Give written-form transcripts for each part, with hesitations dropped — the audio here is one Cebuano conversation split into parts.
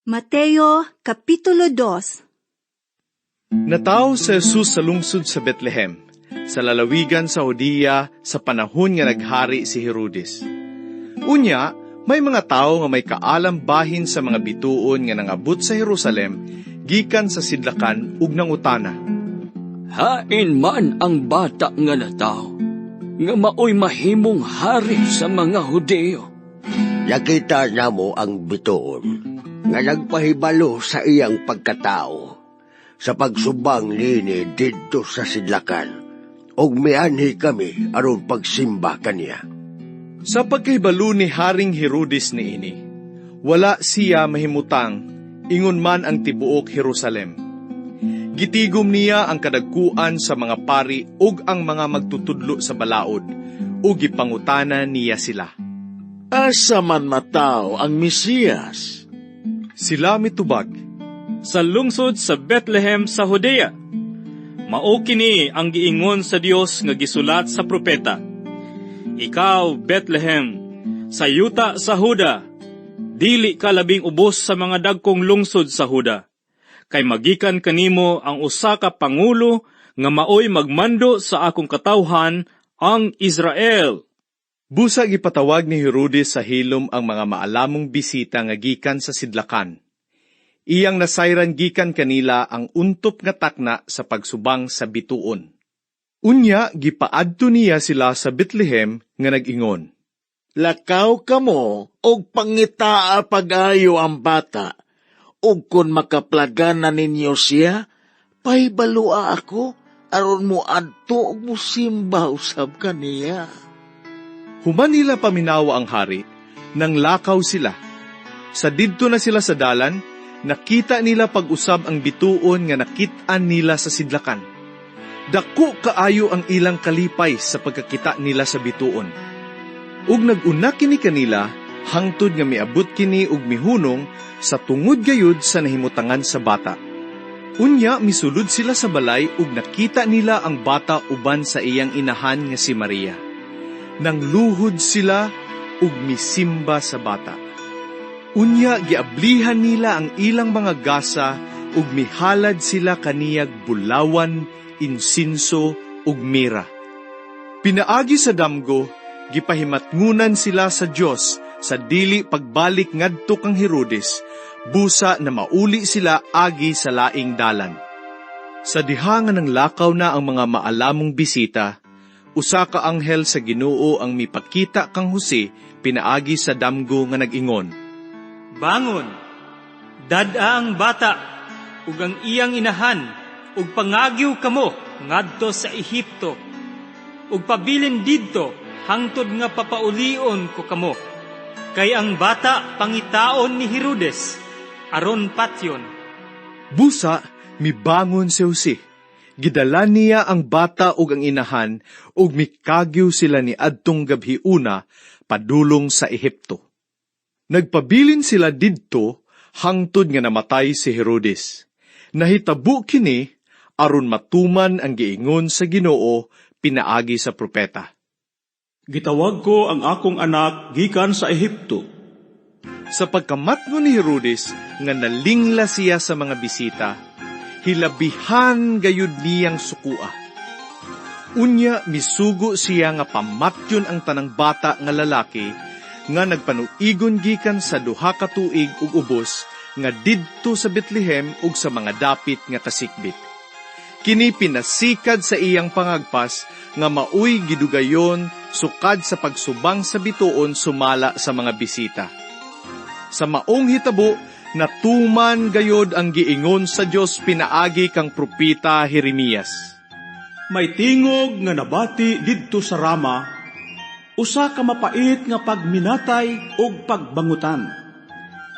Mateo Kapitulo 2. Natawo si Jesus sa lungsod sa Bethlehem, sa lalawigan sa Judea sa panahon nga naghari si Herodes. Unya, may mga tawo nga may kaalam bahin sa mga bituon nga nangabot sa Jerusalem gikan sa sidlakan ug nangutana. Hain man ang bata nga natawo, nga maoy mahimong hari sa mga Hudeo? Nakita namo ang bituon nga nagpahibalo sa iyang pagkatao sa pagsubang niini didto sa sidlakan ug mianhi kami aron pagsimba kaniya. Sa pagkahibalo ni Haring Herodes niini, wala siya mahimutang, ingon man ang tibuok Jerusalem. Gitigom niya ang kadagkuan sa mga pari ug ang mga magtutudlo sa balaod, ug gipangutana niya sila. Asa man matawo ang Mesiyas? Sila mitubag, sa lungsod sa Bethlehem sa Judea. Mao kini ang giingon sa Dios nga gisulat sa propeta: "Ikaw, Bethlehem, sa yuta sa Juda, dili ka labing ubos sa mga dagkong lungsod sa Juda. Kay magikan kanimo ang usa ka pangulo nga maoy magmando sa akong katawhan, ang Israel." Busa gipatawag ni Herodes sa hilom ang mga maalamong bisita nga gikan sa sidlakan. Iyang nasayran gikan kanila ang untop nga takna sa pagsubang sa bituon. Unya gipaadto niya sila sa Bethlehem nga nag-ingon, "Lakaw kamo og pangitaa pag-ayo ang bata. Ug kun makaplagan na ninyo siya, pahibalua ako aron moadto ug mosimba usab kaniya." Human nila paminawa ang hari, nanglakaw sila. Sa didto na sila sa dalan, nakita nila pag-usab ang bituon nga nakit-an nila sa sidlakan. Dako kaayo ang ilang kalipay sa pagkakita nila sa bituon. Ug nag-una kini kanila hangtod nga miabot kini ug mihunong sa tungod gayud sa nahimutangan sa bata. Unya misulod sila sa balay ug nakita nila ang bata uban sa iyang inahan nga si Maria. Nangluhod sila ug misimba sa bata. Unya giablihan nila ang ilang mga gasa ug mihalad sila kaniyag bulawan, insinso ug mira. Pinaagi sa damgo, gipahimatngunan sila sa Dios sa dili pagbalik ngadto kang Herodes, busa na mauli sila agi sa laing dalan. Sa diha nga nanglakaw na ang mga maalamong bisita, usa ka anghel sa Ginoo ang mipakita kang Jose pinaagi sa damgo nga nag-ingon, "Bangon, dad-a ang bata ug ang iyang inahan ug pangagyo kamo ngadto sa Ehipto ug pabilin didto hangtod nga papaulion ko kamo. Kay ang bata pangitaon ni Herodes aron patyon." Busa mibangon si Jose. Gidala niya ang bata ug ang inahan ug mikagyo sila ni adtong gabhiuna padulong sa Ehipto. Nagpabilin sila didto hangtod nga namatay si Herodes. Nahitabo kini aron matuman ang giingon sa Ginoo pinaagi sa propeta, "Gitawag ko ang akong anak gikan sa Ehipto." Sa pagkamatngon ni Herodes nga nalingla siya sa mga bisita, hilabihan gayud niyang sukua. Unya misugo siya nga pamatyon ang tanang bata nga lalaki nga nagpanuigon gikan sa 2 ka tuig ug ubos nga didto sa Bethlehem ug sa mga dapit nga kasikbit. Kini pinasikad sa iyang pangagpas nga maoy gidugayon sukad sa pagsubang sa bituon sumala sa mga bisita. Sa maong hitabo, natuman gayod ang giingon sa Dios pinaagi kang propeta Jeremias. "May tingog nga nabati didto sa Rama, usa ka mapait nga pagminatay ug pagbangutan.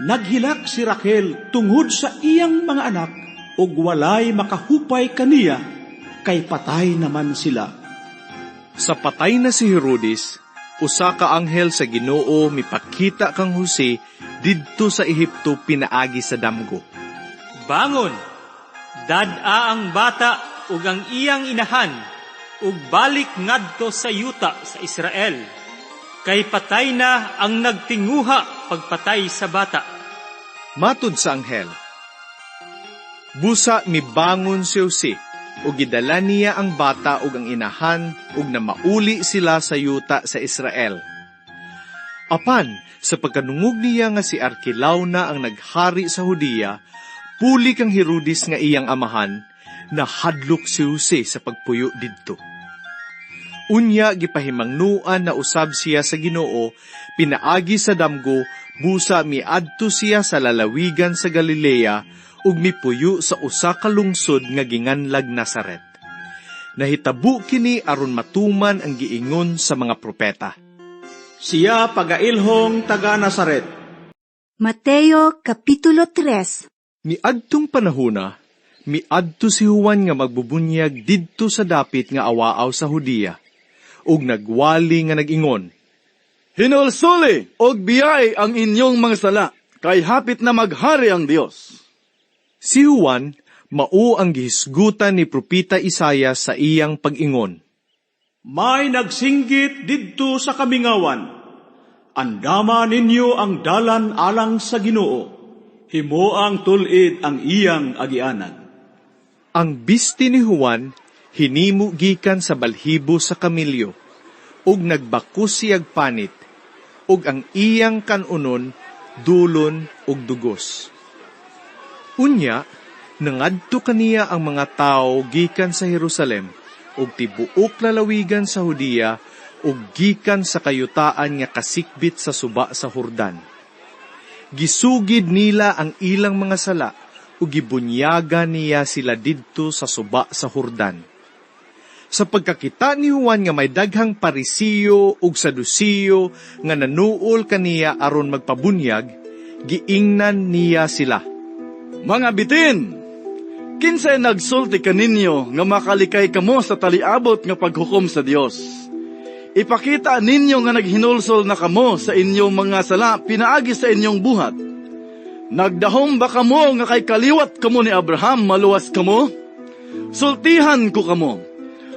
Naghilak si Raquel tungod sa iyang mga anak ug walay makahupay kaniya kay patay naman sila." Sa patay na si Herodes, usa ka anghel sa Ginoo mipakita kang Jose didto sa Ehipto pinaagi sa damgo. "Bangon, dad-a ang bata ug ang iyang inahan ug balik ngadto sa yuta sa Israel. Kay patay na ang nagtinguha pagpatay sa bata." Matud sa anghel. Busa mibangon si Jose, ug gidala niya ang bata ug ang inahan ug namauli sila sa yuta sa Israel. Apan, sa pagkadungog niya nga si Arquelao na ang naghari sa Judea, puli kang Herodes nga iyang amahan, nahadlok si Jose sa pagpuyo didto. Unya gipahimangnuan na usab siya sa Ginoo, pinaagi sa damgo, busa miadto siya sa lalawigan sa Galilea ug mipuyo sa usa ka lungsod nga ginganlag Nazaret. Nahitabo kini aron matuman ang giingon sa mga propeta. Siya pagailhong taga Nazaret. Mateo Kapitulo 3. Miadtong panahona, miadto si Juan nga magbubunyag didto sa dapit nga awaaw sa Judea, ug nagwali nga nag-ingon, Hinulsuli og biyai ang inyong mga sala, kay hapit na maghari ang Dios. Si Juan mao ang gihisgutan ni Propeta Isayas sa iyang pag-ingon. May nagsinggit didto sa kamingawan. Andama ninyo ang dalan alang sa Ginoo. Himuang tul-id ang iyang agianan. Ang bisti ni Juan hinimo gikan sa balhibo sa kamilyo, ug nagbakus siyag panit, ug ang iyang kanunon dulon ug dugos. Unya, nangadto kaniya ang mga tawo gikan sa Jerusalem ug tibuok lalawigan sa Judea ug gikan sa kayutaan nga kasikbit sa suba sa Jordan. Gisugid nila ang ilang mga sala ug gibunyagan niya sila didto sa suba sa Jordan. Sa pagkakita ni Juan nga may daghang Parisiyo ug Sadusiyo nga nanuol kaniya aron magpabunyag, giingnan niya sila. Mga bitin, kinsay nagsulti kaninyo nga makalikay kamo sa taliabot nga paghukom sa Dios? Ipakita ninyo nga naghinulsol na kamo sa inyong mga sala pinaagi sa inyong buhat. Nagdahom ba kamo nga kay kaliwat kamo ni Abraham maluwas kamo? Sultihan ko kamo.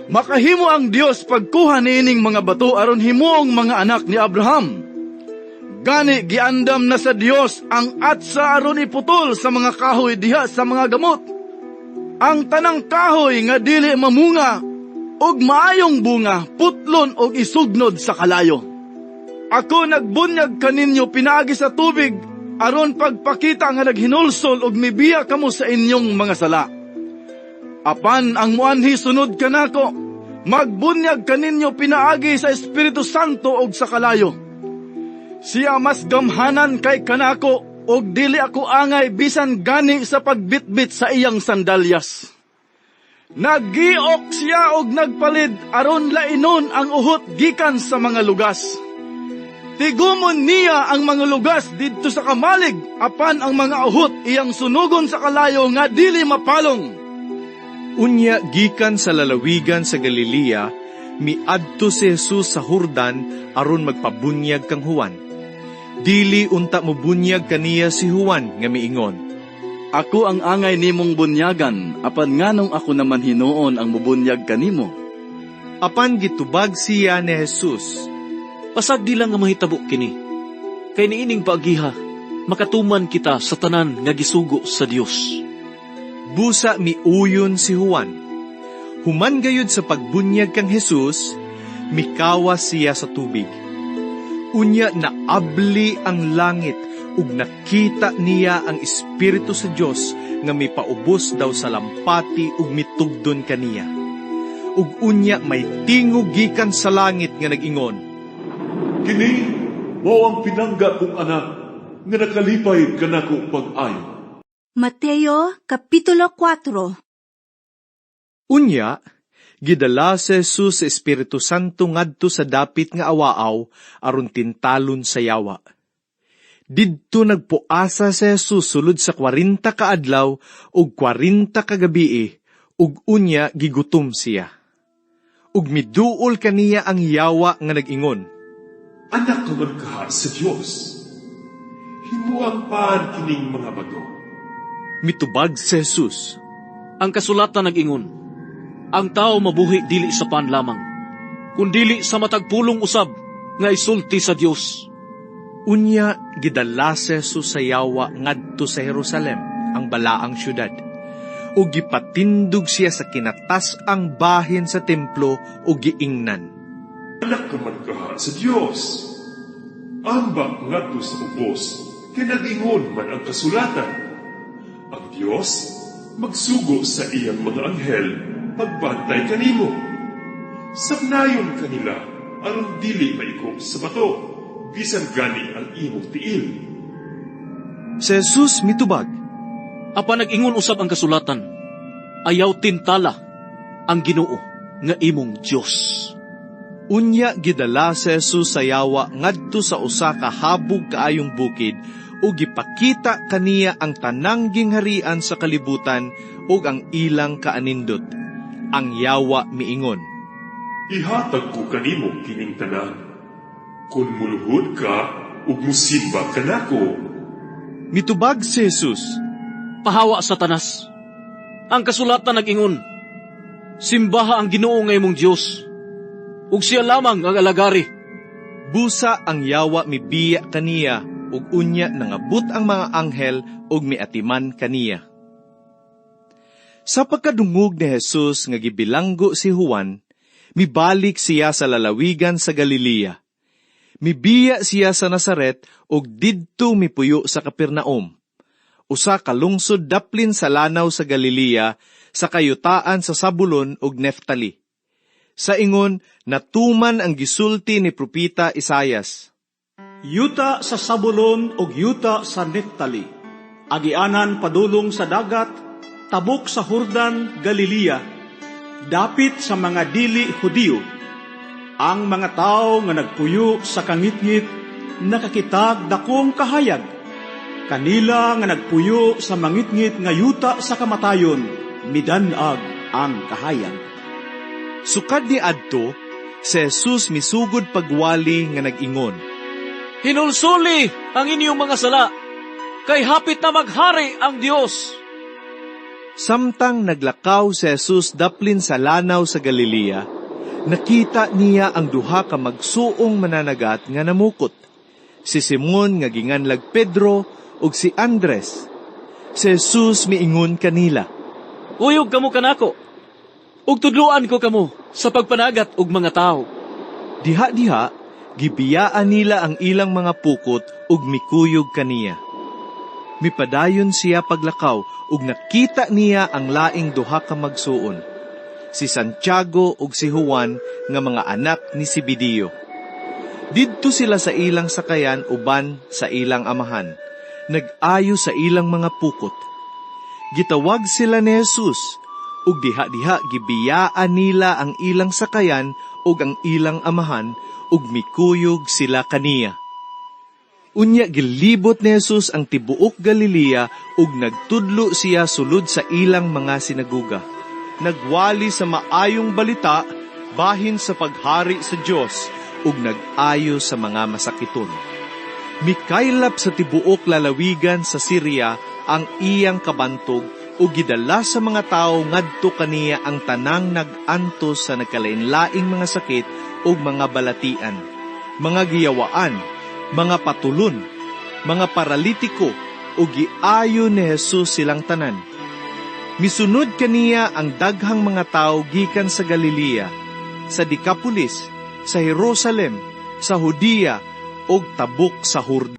Makahimo ang Dios pagkuha niining mga bato aron himuong mga anak ni Abraham. Gani giandam na sa Dios ang atsa aron iputol sa mga kahoy diha sa mga gamot. Ang tanang kahoy nga dili mamunga og maayong bunga putlon og isugnod sa kalayo. Ako nagbunyag kaninyo pinaagi sa tubig aron pagpakita nga naghinulsol og mibiya kamo sa inyong mga sala. Apan ang muanhi sunod kanako, magbunyag kaninyo pinaagi sa Espiritu Santo og sa kalayo. Siya mas gamhanan kay kanako og dili ako angay bisan gani sa pagbitbit sa iyang sandalyas. Nagiok siya og nagpalid aron lainon ang uhot gikan sa mga lugas. Tigumon niya ang mga lugas didto sa kamalig apan ang mga uhot iyang sunugon sa kalayo nga dili mapalong. Unya gikan sa lalawigan sa Galilea, miadto si Jesus sa Jordan aron magpabunyag kang Juan. Dili unta mobunyag kaniya si Juan nga miingon, Ako ang angay nimong bunyagan, apan nganong ako naman hinuon ang mubunyag kanimo? Apan gitubag siya ni Jesus. Pasagdi lang nga mahitabo kini. Kay niining paagiha, makatuman kita sa tanan nga gisugo sa Dios. Busa miuyon si Juan. Human gayud sa pagbunyag kang Jesus, mikawas siya sa tubig. Unya naabli ang langit ug nakita niya ang Espiritu sa Dios nga mipaubos daw sa lampati ug mitugdon kaniya. Ug unya may tingog gikan sa langit nga nag-ingon, Kini mao ang pinangga kong anak nga nakalipay kanako pag-ayo. Mateo Kapitulo 4. Unya, gidala si Jesus sa Espiritu Santo ngadto sa dapit nga awaaw aron tintalon sa yawa. Didto nagpuasa si Jesus sulod sa 40 ka adlaw ug 40 ka gabii ug unya gigutom siya. Ug miduol kaniya ang yawa nga nag-ingon, Anak ka man kaha sa Dios. Himuang pan kining mga bato. Mitubag si Jesus. Ang kasulatan nag-ingon, ang tao mabuhi dili sa pan lamang, kundili sa matag pulong usab nga isulti sa Dios. Unya gidala si Jesus sa yawa ngadto sa Jerusalem, ang balaang syudad. Ug gipatindog siya sa kinatas-ang bahin sa templo ug giingnan. Anak ka man kaha sa Dios. Ambak ngadto sa ubos, kay nag-ingon man ang kasulatan. Ang Dios magsugo sa iyang mga anghel pagbantay kanimo. Sabnayon kanila aron dili maigo sa bato, bisan gani ang imong tiil. Si Jesus mitubag, Apan nag-ingon usab ang kasulatan, ayaw tintala ang Ginoo nga imong Dios. Unya gidala si Jesus sa yawa ngadto sa usa ka habog kaayong bukid ug gipakita kaniya ang tanang gingharian sa kalibutan ug ang ilang kaanindot. Ang yawa miingon, Ihatag ko kanimo kining tanan. Kung muluhod ka ug musimba kanako. Mitubag si Jesus, Pahawa, Satanas. Ang kasulatan nag-ingon, simbaha ang Ginoo nga imong Dios, ug siya lamang ang alagari. Busa ang yawa mibiya kaniya ug unya nangabot ang mga anghel ug miatiman kaniya. Sa pagkadungog ni Jesus nga gibilanggo si Juan, mibalik siya sa lalawigan sa Galilea. Mibiya siya sa Nazaret ug didto mipuyo sa Capernaum, usa ka lungsod daplin sa lanaw sa Galilea, sa kayutaan sa Zabulon ug Neftali. Sa ingon, natuman ang gisulti ni Propeta Isayas. Yuta sa Sabulon ug yuta sa Neftali, agianan padulong sa dagat, tabok sa Hordan, Galilea, dapit sa mga dili Hudiyo. Ang mga tawo nga nagpuyo sa kangitngit nakakitag dakong kahayag. Kanila nga nagpuyo sa mangitngit nga yuta sa kamatayon, midan-ag ang kahayag. Sukad ni adto, si Jesus misugod pagwali nga nag-ingon, Hinulsuli ang inyong mga sala, kay hapit na maghari ang Dios. Samtang naglakaw si Jesus daplin sa lanaw sa Galilea, nakita niya ang duha ka magsuong mananagat nga namukot, si Simon nga ginganlag Pedro ug si Andres. Si Jesus miingon kanila, Kuyog kamo kanako, ug tudluan ko kamo sa pagpanagat og mga tawo. Diha-diha, gibiyaan nila ang ilang mga pukot ug mikuyog kaniya. Mipadayon siya paglakaw ug nakita niya ang laing duha ka magsuon, si Santiago ug si Juan nga mga anak ni Zebedeo. Didto sila sa ilang sakayan uban sa ilang amahan, nag-ayo sa ilang mga pukot. Gitawag sila ni Jesus, ug diha-diha gibiyaan nila ang ilang sakayan ug ang ilang amahan ug mikuyog sila kaniya. Unya gilibot ni Jesus ang tibuok Galilea ug nagtudlo siya sulod sa ilang mga sinaguga. Nagwali sa maayong balita bahin sa paghari sa Dios ug nag-ayo sa mga masakiton. Mikaylap sa tibuok lalawigan sa Syria ang iyang kabantog ug gidala sa mga tawo ngadto kaniya ang tanang nag-antos sa nagkalain-laing mga sakit ug mga balatian, mga giyawaan, mga patulon, mga paralitiko, ug giayo ni Jesus silang tanan. Misunod kaniya ang daghang mga tawo gikan sa Galilea, sa Decapolis, sa Jerusalem, sa Judea, ug tabok sa Jordan.